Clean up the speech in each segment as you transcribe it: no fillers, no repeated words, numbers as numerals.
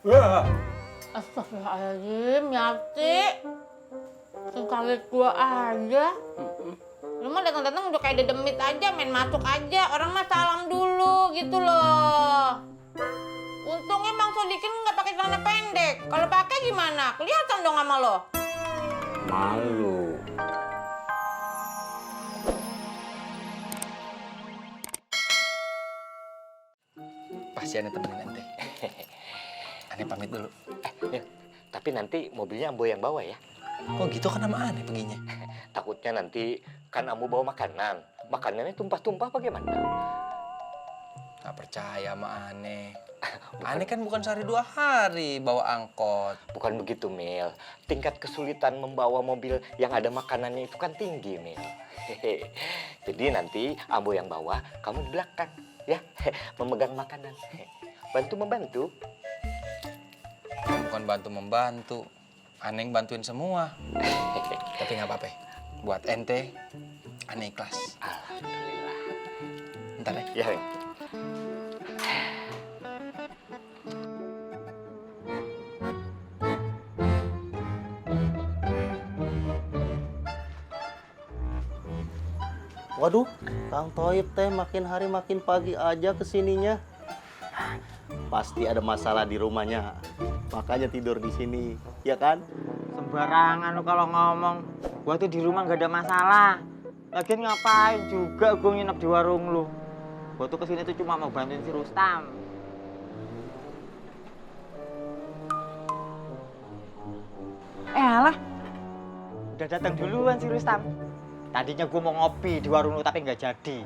Wah, Astagfirullahaladzim, Yati. Kaget gua aja. Lu mah datang-datang udah kayak dedemit aja, main masuk aja. Orang mah salam dulu gitu loh. Untungnya Bang Sodikin nggak pakai celana pendek. Kalau pakai gimana? Kelihatan dong sama lo. malu. Pasti Ane temenin Ente. Ane pamit dulu. Ya, tapi nanti mobilnya Ambo yang bawa ya. Kok gitu kan sama Ane perginya? Takutnya nanti kan Ambo bawa makanan. Makanannya tumpah-tumpah bagaimana? Gak percaya sama Ane. Ane kan bukan sehari 2 hari bawa angkot. Bukan begitu, Mil. Tingkat kesulitan membawa mobil yang ada makanannya itu kan tinggi, Mil. Jadi nanti Ambo yang bawa, kamu di belakang. Ya, memegang makanan. Bantu-membantu. Bukan bantu-membantu. Ane yang bantuin semua. Tapi gak apa-apa. Buat Ente, Ane ikhlas. Alhamdulillah. Ntar ya. Ya, Mil. Waduh, Kang Toib teh makin hari makin pagi aja kesininya. Pasti ada masalah di rumahnya, makanya tidur di sini, ya kan? Sembarangan lu kalau ngomong. Gua tuh di rumah nggak ada masalah. Lagian ngapain juga gua nginep di warung lu? Gua tuh kesini tuh cuma mau bantuin si Rustam. Alah, udah datang duluan si Rustam. Tadinya gua mau ngopi di warung lu tapi nggak jadi.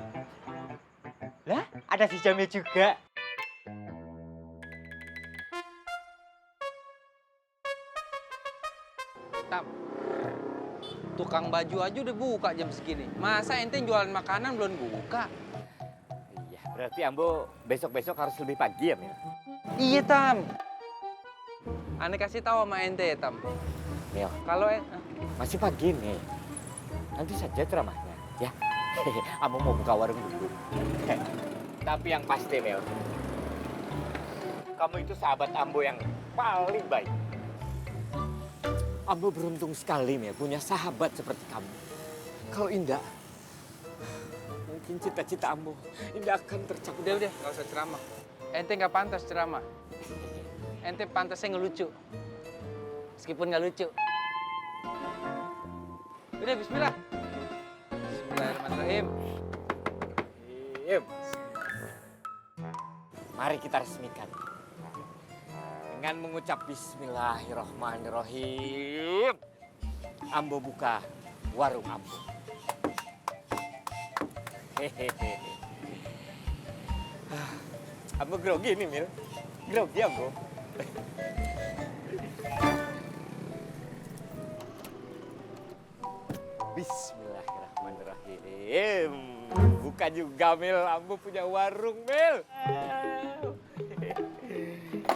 Lah, ada si Jamil juga. Tam, tukang baju aja udah buka jam segini. Masa ente jualan makanan belum buka? Iya, berarti Ambo besok-besok harus lebih pagi ya, Mil? Iya, Tam. Ane kasih tahu sama ente ya, Tam. Mil, Kalau masih pagi nih. Nanti saja ceramahnya, ya. Ambo mau buka warung dulu. Tapi yang pasti, Mil, kamu itu sahabat Ambo yang paling baik. Ambo beruntung sekali, Mil, punya sahabat seperti kamu. Kalau Indah, mungkin cita-cita Ambo Indah akan tercapai. udah, nggak usah ceramah. Ente nggak pantas ceramah. Ente pantasnya ngelucu. Meskipun nggak lucu. Udah, bismillah. Bismillahirrahmanirrahim. Mari kita resmikan dengan mengucap Bismillahirrahmanirrahim. Ambo buka warung Ambo. Hehehe. Ambo grogi nih, Mil. Grogi Ambo. Bismillahirrahmanirrahim. Buka juga, Mil. Ambo punya warung, Mil.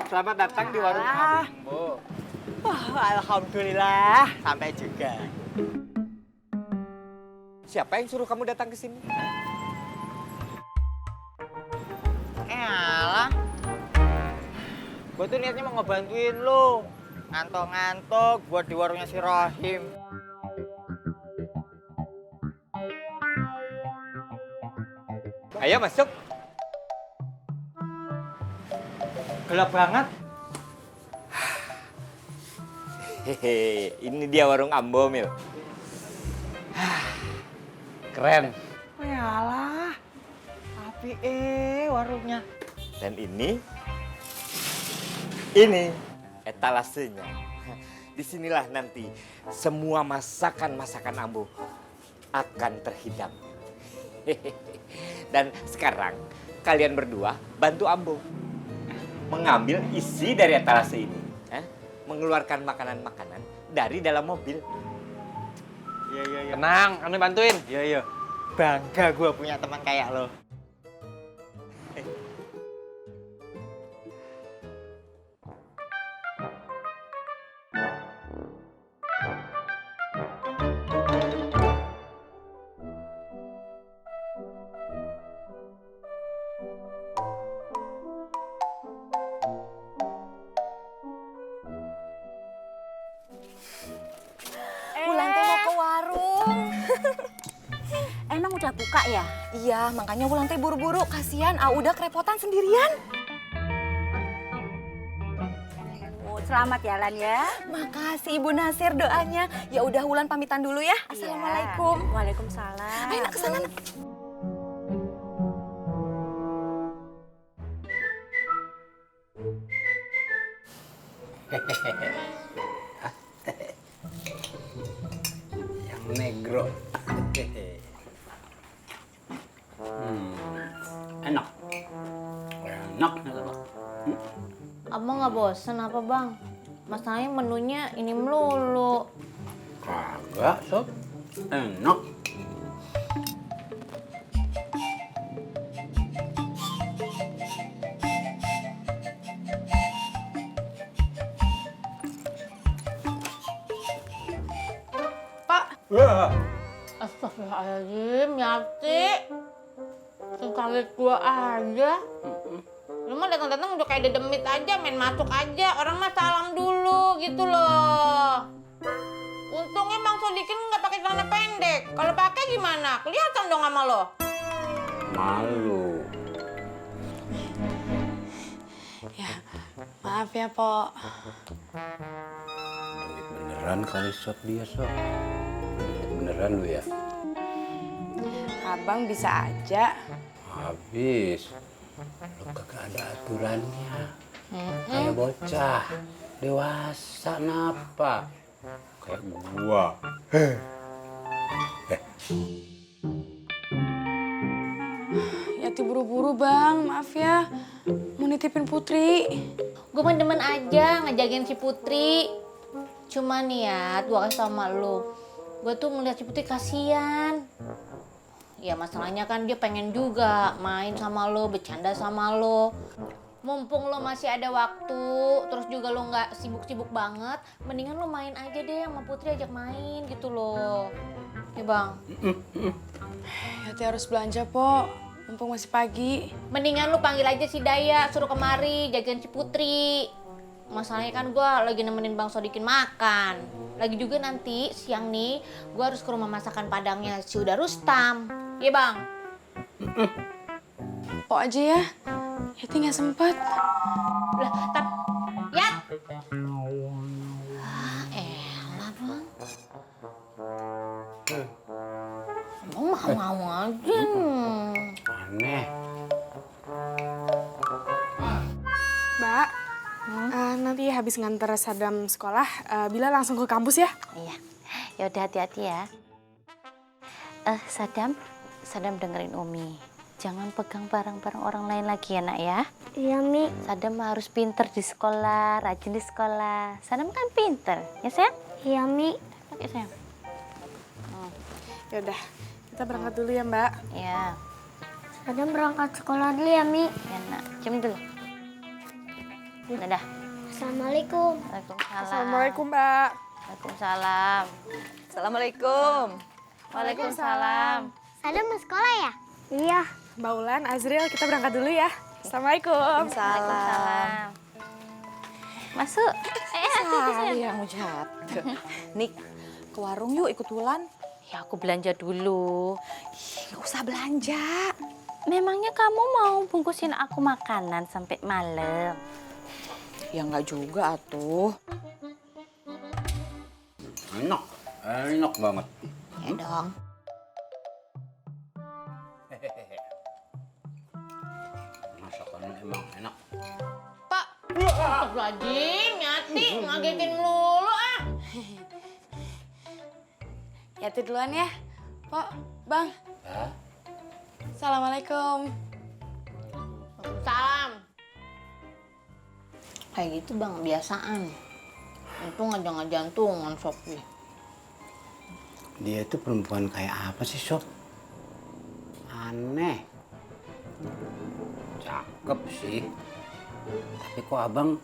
Selamat datang di warung Ambo. Alhamdulillah, sampai juga. Siapa yang suruh kamu datang ke sini? Alah. Gue tuh niatnya mau ngebantuin lu. Ngantok-ngantok buat di warungnya si Rahim. Ayo masuk. Gelap banget. Hehe, ini dia warung Ambo, Mil. Keren. Walah. Tapi warungnya. Dan ini etalasenya. Disinilah nanti semua masakan-masakan Ambo akan terhidang. Dan sekarang kalian berdua bantu Ambo mengambil isi dari etalase ini, mengeluarkan makanan-makanan dari dalam mobil. Iya. Tenang, Ane bantuin. Iya. Bangga gue punya teman kayak lo. udah buka ya? Iya, makanya Wulan teh buru-buru. Kasihan udah kerepotan sendirian. Oh, selamat jalan ya. Makasih Ibu Nasir doanya. Ya udah Wulan pamitan dulu ya. Assalamualaikum. Waalaikumsalam. Ayo nak kesana nak. Yang negro. Enak. Enak. Abang nggak bosen apa bang? Masalahnya menunya ini melulu. Kagak, Sob. Enak. Astagfirullahaladzim, Yati. Kaget gua aja. Lu mah datang-datang udah kayak dedemit aja, main masuk aja. Orang mah salam dulu gitu loh. Untungnya Bang Sodikin nggak pakai celana pendek. Kalau pakai gimana? Kelihatan dong sama lo. Malu. Ya, maaf ya, Po. Beneran kali Sob dia, Sob. Beneran lu ya? Abang bisa aja. Habis. Lu kagak ada aturannya. Kayak bocah. Dewasa napa? Kayak gua. Yati buru-buru, Bang. Maaf ya. Mau nitipin Putri. Gue mah demen aja ngejagain si Putri. Cuma nih ya, gua kasih sama lu. Gue tuh ngeliat si Putri kasihan. Ya masalahnya kan dia pengen juga main sama lo, bercanda sama lo. Mumpung lo masih ada waktu, terus juga lo nggak sibuk-sibuk banget, mendingan lo main aja deh sama Putri, ajak main gitu loh. Ya bang. Yati harus belanja, Po. Mumpung masih pagi. Mendingan lo panggil aja si Daya, suruh kemari jagain si Putri. Masalahnya kan gue lagi nemenin Bang Sodikin makan. Lagi juga nanti siang nih gue harus ke rumah masakan Padangnya si Uda Rustam. Iya bang. Po aja ya. Yati nggak sempet. Lah, Yat. Elah bang. Abang mau aja. Aneh. Mbak, nanti habis nganter Sadam sekolah, Bila langsung ke kampus ya? Iya. Ya udah hati-hati ya. Sadam dengerin Umi. Jangan pegang barang-barang orang lain lagi ya, Nak ya. Iya, Mi. Sadam harus pinter di sekolah, rajin di sekolah. Sadam kan pinter, ya sayang? Iya, Mi. Ya sayang. Ya udah, kita berangkat dulu ya, Mbak. Ya. Sadam berangkat sekolah dulu ya, Mi. Ya, Nak. Cium dulu. Dadah. Assalamualaikum. Waalaikumsalam. Assalamualaikum, Mbak. Waalaikumsalam. Assalamualaikum. Waalaikumsalam. Sadam mau sekolah ya? Iya. Mbak Ulan, Azril, kita berangkat dulu ya. Assalamualaikum. Waalaikumsalam. Masuk. Sayang Ujat. Nik, ke warung yuk ikut Wulan. Ya aku belanja dulu. Gak usah belanja. Memangnya kamu mau bungkusin aku makanan sampai malam? Ya nggak juga atuh. Enak. Enak banget. Ya dong. Masakannya emang enak. Pak. Astagfirullahaladzim, Yati. Ngagetin melulu ah. Yati duluan ya. Po, Bang. Hah? Assalamualaikum. Salam. Kayak gitu bang, biasaan. Untung aja nggak jantungan Sofi. Dia itu perempuan kayak apa sih, Sob? Aneh. Cakep sih. Tapi kok abang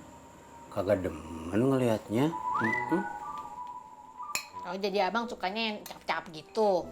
kagak demen ngelihatnya? Oh jadi abang sukanya yang cap-cap gitu.